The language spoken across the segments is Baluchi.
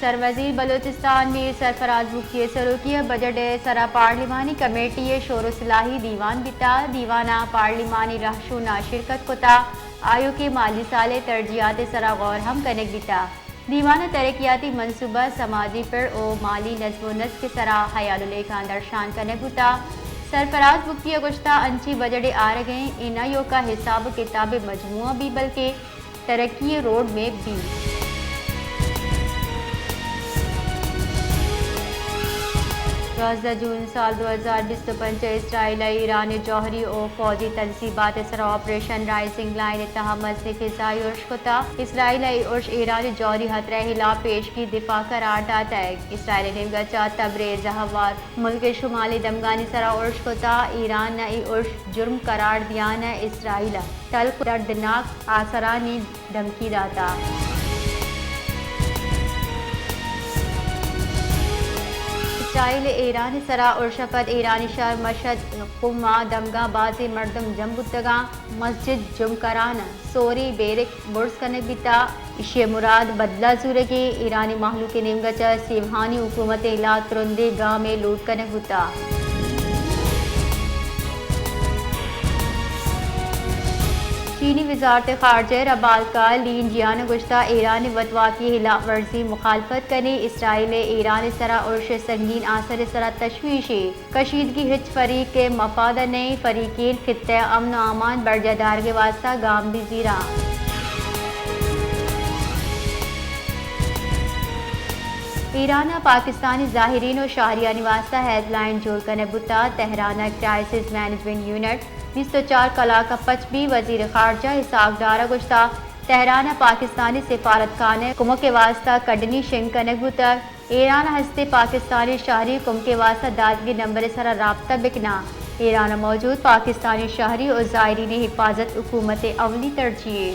سروزیر بلوچستان میر سرفراز بگٹی ءِ سروکی ءَ بجٹ ءِ سرا پارلیمانی کمیٹی ءِ شور ءُ سلاہی دیوان بیتا۔ دیوان ءَ پارلیمانی رہشوناں شرکت کتا۔ آیوکیں مالی سال ءِ ترجیحات ءِ سرا غور ہم کنگ بیتا۔ دیوان ءَ ترقیاتی منصوبہ، سماجی پڑ ءُ مالی نظم ءُ نسق ءِ سرا ہیال ءُ لیکھاں درشان کنگ بوتا۔ سرفراز بگٹی ءَ گوشتا، انچیں بجٹے آرگ ءَ ایں، اے نہ ایوکا حساب ءُ کتاب ءِ مجموعہ بی، بلکیں ترقی ءِ روڈ میپ بی۔ دوازدہ جون سال دو ہزار بیست ءُ پنچ ءَ اسرائیل ءَ ایران ءِ جوہری ءُ فوجی تنصیبات ءِ سرا آپریشن رائزنگ لائن ءِ تہا مزنیں فضائی ارش کتا۔ اسرائیل ءَ اے ارش ایران ءِ جوہری ہترہ ءِ ہلاپ پیشگی دفاع قرار داتگ۔ اسرائیل ءِ نیمگ ءَ چہ تبریز ءَ ہوار ملک ءِ شمالی دمگانی سرا ارش کتا۔ ایران ءَ اے ارش جرم قرار دیان ءَ اسرائیل ءَ تلخ ءُ دردناک آسرانی دھمکی داتا۔ اسرائیل ءِ ایران ءِ سرا ارش ءَ پد ایرانی شہر مشہد، قم ءِ دمگاں بازیں مردم جم بوتگاں، مسجد جم کران، سوری بیرک برز کنگ بیتا۔ ایشی ءِ مراد بدلہ زورگیں ایرانی مہلوک ءِ نیمگ ءَ چہ سیوہانی حکومت ءِ ہلاپ ترندیں گامے لوٹ کنگ بوتا۔ چینی وزارت خارجہ ءِ ربالکار لین جیان ءَ گوشتا، ایران ءِ وتواکی ءِ ہلاپ ورزی ءِ مخالفت کنیں، اسرائیل ءِ ایران ءِ سرا ارش ءِ سنگین آسر ءِ سرا تشویش ایں۔ کشیدگی ہچ فریق ءِ مفاد ءَ نئیں، فریقین خطہ ءِ امن ءُ امان برجاہ دارگ ءِ واستہ گام بہ زیراں۔ ایران ءَ پاکستانی زائرین ءُ شہریانی واستہ ہیلپ لائن جوڑ کنگ بوتا۔ تہران ءَ کرائسس مینجمنٹ یونٹ بیست ءُ چار کلاک ءَ پچ بی۔ وزیر خارجہ اسحاق ڈار ءَ گوشتا، تہران ءَ پاکستانی سفارت خانہ ءَ کمک ءِ واستہ کڈنی شنگ کنگ بوتگ۔ ایران ءَ ہستیں پاکستانی شہری کمک ءِ واستہ داتگیں نمبر ءِ سرا رابطہ بکناں۔ ایران ءَ موجود پاکستانی شہری ءُ زائرین ءِ حفاظت حکومت ءِ اولی ترجیح ایں۔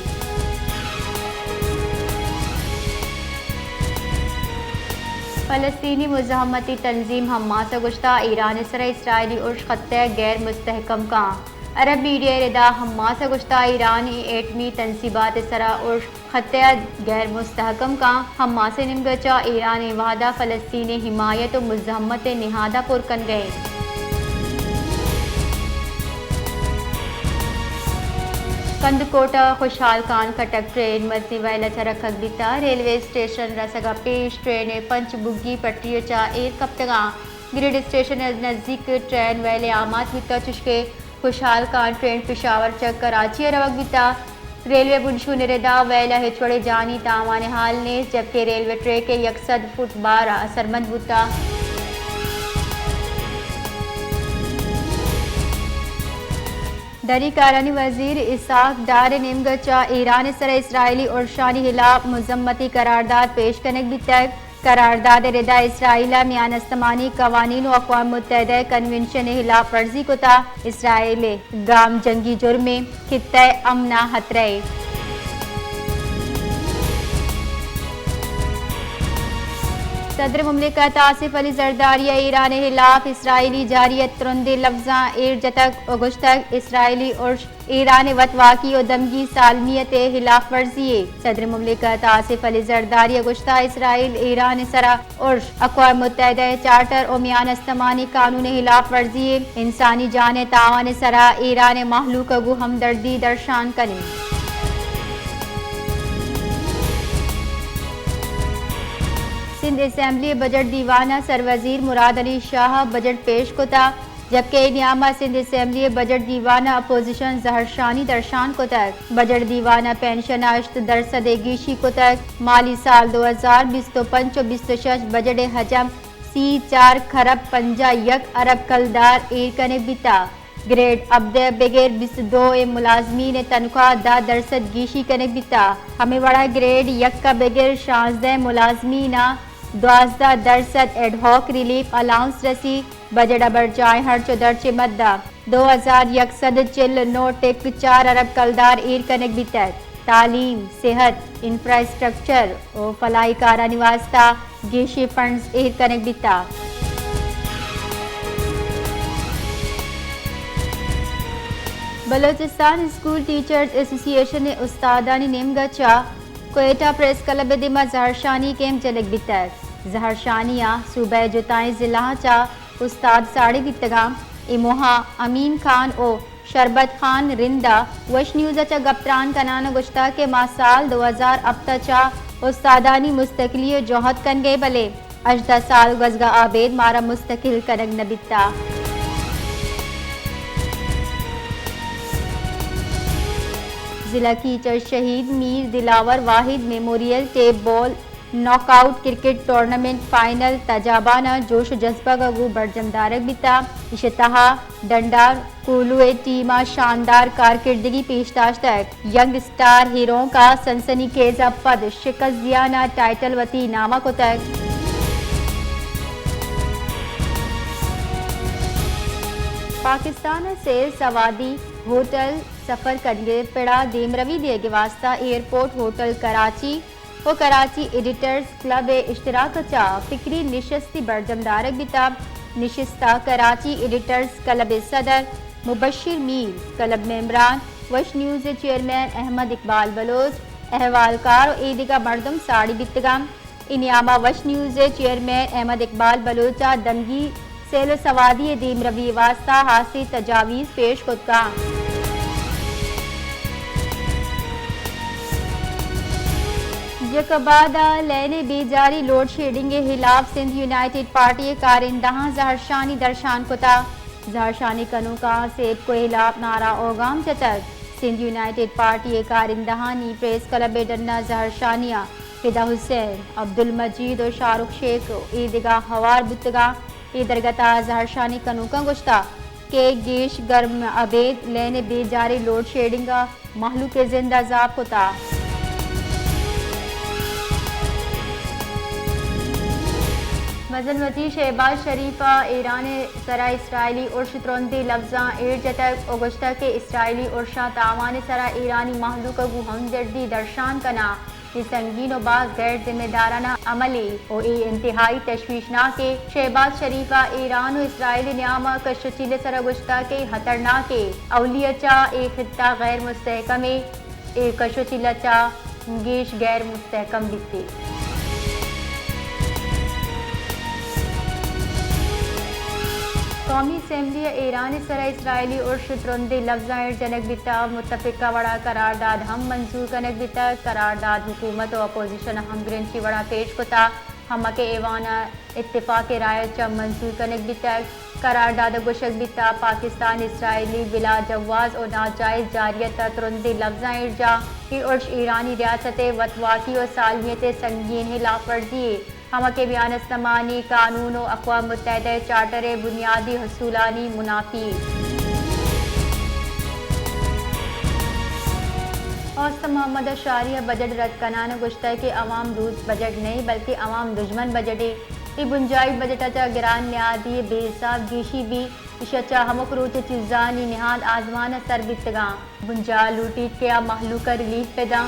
فلسطینی مزاحمتی تنظیم حماس ءَ گوشتا، ایران ءِ سرا اسرائیلی ارش خطہ ءَ غیر مستحکم کاں۔ عرب میڈیا ءِ ردا حماس ءَ گوشتا، ایران ءِ ایٹمی تنصیبات ءِ سرا ارش خطہ ءَ غیر مستحکم کاں۔ حماس ءِ نیمگ ءَ چہ ایران ءِ وہد ءَ فلسطین ءِ حمایت ءُ مزاحمت ءِ نہاد ءَ پر کنگ ءَ ایں۔ کندکوٹ ءَ خوشحال خان کٹک ٹرین مزنیں وئیل ءَ چہ رکگ بیتا۔ ریلوے اسٹیشن رسگ ءَ پیش ٹرین ءِ پنچ بگی پٹری ءَ چہ ایر کپتگاں۔ گریڈ اسٹیشن ءِ نزیک ٹرین وئیل ءَ آماچ بیتا، چوشکہ خوشحال خان ٹرین پشاور چہ کراچی ءَ روگ بیتا۔ ریلوے بنشون ءِ ردا وئیل ءَ ہچ وڑیں جانی تاوان ءِ حال نیست، جبکہ ریلوے ٹریک ءِ یک سد فٹ بار اثرمند بوتا۔ دری کارانی وزیر اسحاق ڈار ءِ نیمگ ءَ چہ ایران ءِ سرا اسرائیلی ارشانی ہلاپ مذمتی قرارداد پیش کنگ بیتگ۔ قرارداد ءِ ردا اسرائیل ءَ میان استمانی قوانین ءُ اقوام متحدہ ءِ کنونشن ءِ ہلاپ ورزی کتا۔ اسرائیل ءِ گام جنگی جرمے، خطہ ءِ امن ءَ ہترہ ایں۔ صدر مملکت آصف علی زرداری ءَ ایران ءِ ہلاپ اسرائیلی جارحیت ترندیں لبزاں ایر جتگ ءُ گوشتگ، اسرائیلی ارش ایران ءِ وتواکی ءُ دمگی سالمیت ءِ ہلاپ ورزی یے۔ صدر مملکت آصف علی زرداری ءَ گوشتا، اسرائیل ایران ءِ سرا ارش اقوام متحدہ ءِ چارٹر ءُ میان استمانی قانون ءِ ہلاپ ورزی یے، انسانی جان ءِ تاوان ءِ سرا ایران ءِ مہلوک ءَ گوں ہمدردی درشان کنیں۔ سندھ اسمبلی ءِ بجٹ دیوان ءَ سروزیر مراد علی شاہ ءَ بجٹ پیش کتا۔ جبکہ اے نیام ءَ سندھ اسمبلی ءِ بجٹ دیوان ءَ اپوزیشن زہرشانی درشان کتگ۔ بجٹ دیوان ءَ پنشن ءَ ہشت درسد ءِ گیشی کتگ۔ مالی سال دو ہزار بیست ءُ پنچ ءُ بیست ءُ شش بجٹ ءِ حجم سی چار کھرب پنجاہ یک ارب کلدار ایر کنگ بیتگ۔ گریڈ ہبدہ ءَ بگر بیست ءُ دو ءِ ملازمین ءِ تنخواہ دہ درسد گیشی کنگ بیتگ۔ ہمے وڑا گریڈ یک ءَ بگر شانزدہ ءِ ملازمین ءَ دوازدہ درسد ایڈ ہاک ریلیف الاؤنس رسی۔ بجٹ ءَ برجاہیں ہرچ ءُ درچ ءِ مد ءَ دو ہزار یک سد ءُ چل ءُ نو ٹک چار ارب کلدار ایر کنگ بیتگ۔ تعلیم، صحت، انفراسٹرکچر ءُ فلاحی کارانی واستہ گیشیں فنڈز ایر کنگ بیتگ۔ بلوچستان اسکول ٹیچرز ایسوسی ایشن ءِ استادانی نیمگ ءَ چہ کوئٹہ پریس کلب ءِ دیما زہرشانی کیمپ جنگ بیتگ۔ زہرشانی ءَ صوبہ ءِ جتائیں ضلعاں چہ استاد ساڑی بیتگاں۔ اے موہ ءَ امین خان ءُ شربت خان رند ءَ وش نیوز ءَ چہ گپ تران کنان ءَ گوشتگ کہ ما سال دو ہزار ہپت ءَ چہ استادانی مستقلی ءِ جہد کنگ ءَ، بلے ہژدہ سال گوزگ ءَ ابید مارا مستقل کنگ نہ بیتگ۔ ضلع کیچڑ شہید میر دلاور واحد memorial tape ball knock out cricket tournament final تجابان ءَ جوش ءُ جذبگ ءَ گوں برجم دارگ بیتگ۔ ایشی ءِ تہا ڈنڈار کولو ءِ ٹیم ءَ شاندار کارکردگی پیش داشتگ۔ ینگ اسٹار ہیرونک ءَ سنسنی خیز ءَ پد شکست دیان ءَ ٹائٹل وتی نام ءَ کتگ۔ پاکستان ءَ سیل سوادی ہوٹل سفر کنگ ءِ پڑ ءَ دیمروی دیگ ءِ واستہ ایئرپورٹ ہوٹل کراچی ءُ کراچی ایڈیٹرز کلب ءِ اشتراک ءَ چہ فکری نشستی برجم دارگ بیتگ۔ نشست ءَ کراچی ایڈیٹرز کلب ءِ صدر مبشر میر، کلب ممبران، وش نیوز ءِ چیئرمین احمد اقبال بلوچ، احوالکار ءُ اے دگہ مردم ساڑی بیتگ انت۔ اے نیام ءَ وش نیوز ءِ چیئرمین احمد اقبال بلوچ ءَ دمگی سیل ءُ سوادی ءِ دیمروی ءِ واستہ ہاسیں تجاویز پیش کت کنت۔ جیکب آباد ءَ لین ءِ بے جاری لوڈ شیڈنگ ءِ ہلاپ سندھ یونائیٹڈ پارٹی ءِ کارندہاں زہرشانی درشان کتگ۔ زہرشانی کنوکاں سیپکو ءِ ہلاپ نعرہ اوگام جتگ۔ سندھ یونائیٹڈ پارٹی ءِ کارندہانی پریس کلب ءِ ڈن ءَ زہرشانی ءَ فدا حسین، عبدالمجید ءُ شاہ رخ شیخ ءُ اے دگہ ہوار بوتگ انت۔ اے درگت ءَ زہرشانی کنوکاں گوشتگ کہ گیش گرم ابید لین ءِ بے جاری لوڈ شیڈنگ ءَ مہلوک ءِ زند عذاب کتگ۔ مزن وزیر شہباز شریف ءَ ایران ءِ سرا اسرائیلی ارش ترندیں لبزاں ایر جتگ ءُ گوشتگ کہ اسرائیلی ارشاں تاوان ءِ سرا ایرانی مہلوک ءَ گوں ہمدردی درشان کناں۔ اے سنگین ءُ باز غیر ذمہ دارانہ عملے ءُ اے انتہائی تشویشناکے۔ شہباز شریف ءَ ایران ءُ اسرائیل ءِ نیام ءَ کش ءُ چیل ءِ سرا گوشتگ کہ اے خطرناکے۔ اولی ءَ چہ اے خطہ غیر مستحکمے، اے کش ءُ چیل ءَ چہ گیش غیر مستحکم بیت۔ قومی اسمبلی ءَ ایران ءِ سرا اسرائیلی ارش ترندیں لبزاں ایر جنگ بیتگ۔ متفقہ وڑا قرارداد ہم منظور کنگ بیتگ۔ قرارداد حکومت ءُ اپوزیشن ءَ ہمگرنچی وڑا پیش کتگ۔ ہمک ایوان ءَ اتفاق ءِ رائے ءَ چہ منظور کنگ بیتگ۔ قرارداد ءَ گوشگ بیتگ، پاکستان اسرائیلی بلا جواز ءُ ناجائز جارحیت ءَ ترندیں لبزاں ایرجاہ۔ اے ارش ایرانی ریاست ءِ وتواکی ءُ سالمیت ءِ سنگینیں ہلاپ ورزی یے۔ ہمک میان استمانی قانون ءُ اقوام متحدہ ءِ چارٹر ءِ بنیادی اصولانی منافی یے۔ اوست محمد اشاری ءَ بجٹ رد کنان ءَ گوشتگ کہ عوام دوست بجٹ نہ ایں بلکیں عوام دژمن بجٹے۔ اے بنجاہی بجٹ ءَ چہ گران نیادی ءِ بے حساب گیشی بیت، ایشی ءَ چہ ہمک روچ ءِ چیزانی نہاد آزمان ءَ سر بیتگاں۔ بنجاہ لوٹیت کہ آ مہلوک ءَ ریلیف بداں۔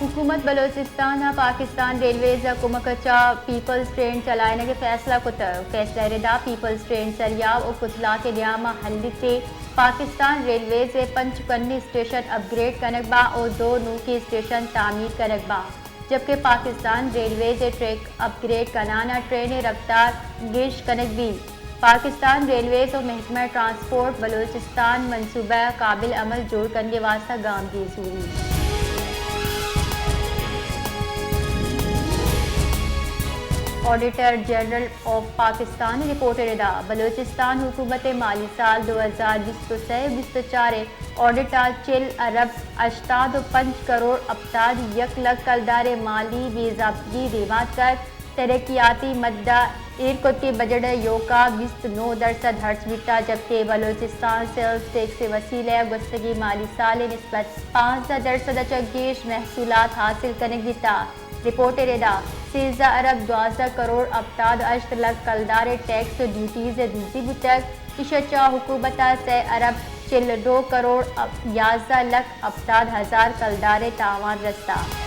حکومت بلوچستان ءَ پاکستان ریلویز ءِ کمک ءَ چہ پیپلز ٹرین چلائینگ ءِ فیصلہ کتگ۔ فیصلہ ءِ ردا پیپلز ٹرین سریاب ءُ کچلاک ءِ نیام ءَ ہلیت ءُ پاکستان ریلویز ءِ پنچ کنیں اسٹیشن اپ گریڈ کنگ باں ءُ دو نوکیں اسٹیشن تعمیر کنگ باں۔ جبکہ پاکستان ریلویز ءِ ٹریک اپ گریڈ کنان ءَ ٹرین ءِ رفتار گیش کنگ بیت۔ پاکستان ریلویز ءُ محکمہ ٹرانسپورٹ بلوچستان منصوبہ ءَ قابل عمل جوڑ کنگ ءِ واستہ گامگیج زوریت۔ آڈیٹر جنرل آف پاکستان ءِ رپورٹ ءِ ردا بلوچستان حکومت ءِ مالی سال دو ہزار بیست ءُ سئے بیست ءُ چار ءِ آڈٹ ءَ چل ارب ہشتاد ءُ پنچ کروڑ ہپتاد یک لکھ کلدار ءِ مالی بے ضابطگی دیما اتکگ۔ ترقیاتی مد ءَ ایر کتگیں بجٹ ءِ ایوکا بیست ءُ نو درسد ہرچ بیتگ، جبکہ بلوچستان سیلز ٹیکس ءِ وسیلہ ءَ گوستگیں مالی سال ءِ نسبت پانزدہ درسد ءَ چہ گیش محصولات حاصل کنگ بیتگ۔ رپورٹ ءِ ردا سیزدہ ارب دوازدہ کروڑ ہپتاد ءُ ہشت لکھ کلدار ءِ ٹیکس ءُ ڈیوٹیز ءِ دزی بوتگ۔ ایشی ءَ چہ حکومت ءَ سئے ارب چل ءُ دو کروڑ یازدہ لکھ ہپتاد ہزار کلدار ءِ تاوان رستگ۔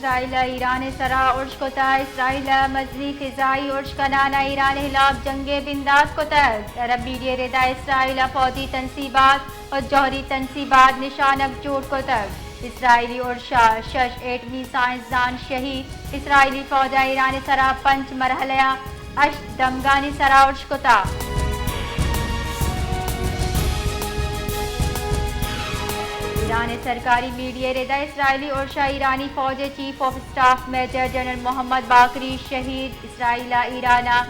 اسرائیل ءَ ایران ءِ سرا ارش کتگ۔ اسرائیل ءَ مزنیں فضائی ارش کنان ءَ ایران ءِ ہلاپ جنگ ءِ بندات کتگ۔ عرب میڈیا ءِ ردا اسرائیل ءَ فوجی تنصیبات ءُ جوہری تنصیبات نشانگ جوڑ کتگ۔ اسرائیلی ارش ءَ شش ایٹمی سائنسدان شہید۔ اسرائیلی فوج ءَ ایران ءِ سرا پنچ مرحلہ ءَ ہشت دمگانی سرا ارش کتگ۔ ایران ءِ سرکاری میڈیا ءِ ردا اسرائیلی ارش ءَ ایرانی فوج ءِ chief of staff major general Mohammad Bagheri شہید۔ اسرائیل ءَ ایران ءَ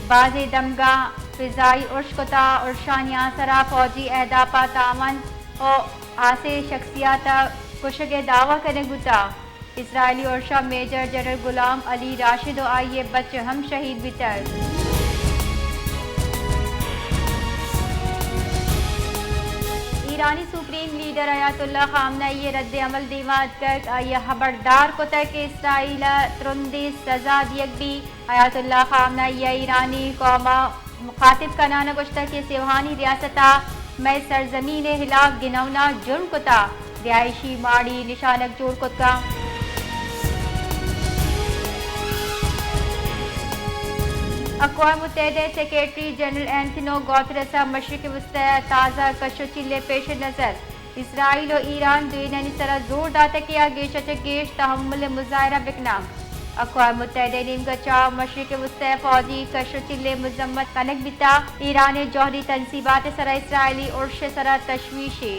بازیں دمگاں فضائی ارش کتگ، ارشانی آسرا فوجی اہداف ءَ تاوان ءُ ہاسیں شخصیات ءِ کشگ ءِ دعوی کنگ بوتگ۔ اسرائیلی ارش ءَ میجر جنرل غلام علی راشد ءُ آئی ءِ بچ ہم شہید بیتگ۔ ایرانی سپریم لیڈر آیت اللہ خامنہ ای ءِ رد عمل دیما اتکگ، آئی ءَ ہبردار کتگ کہ اسرائیل ءَ ترندیں سزا دیگ بیت۔ آیت اللہ خامنہ ای ءَ ایرانی قوم ءَ مخاطب کنان ءَ گوشتگ کہ سیاہانی ریاست ءَ مئے سرزمین ءِ ہلاپ گنونا جرم کتگ، رہائشی ماڑی نشانگ جوڑ کت کنت۔ اقوام متحدہ ءِ سیکرٹری جنرل اینتھونیو گوتریس ءَ مشرق وسطی ءِ تازہ کش ءُ چیل ءِ پیش نظر اسرائیل ءُ ایران دوئینانی سرا زور داتگ کہ آ گیش ءَ چہ گیش تحمل ءِ مظاہرہ بکننت۔ اقوام متحدہ ءِ نیمگ ءَ چہ مشرق وسطی ءِ فوجی کش ءُ چیل ءِ مذمت کنگ بیتگ۔ ایران ءِ جوہری تنصیبات ءِ سرا اسرائیلی ارش ءِ سرا تشویشے۔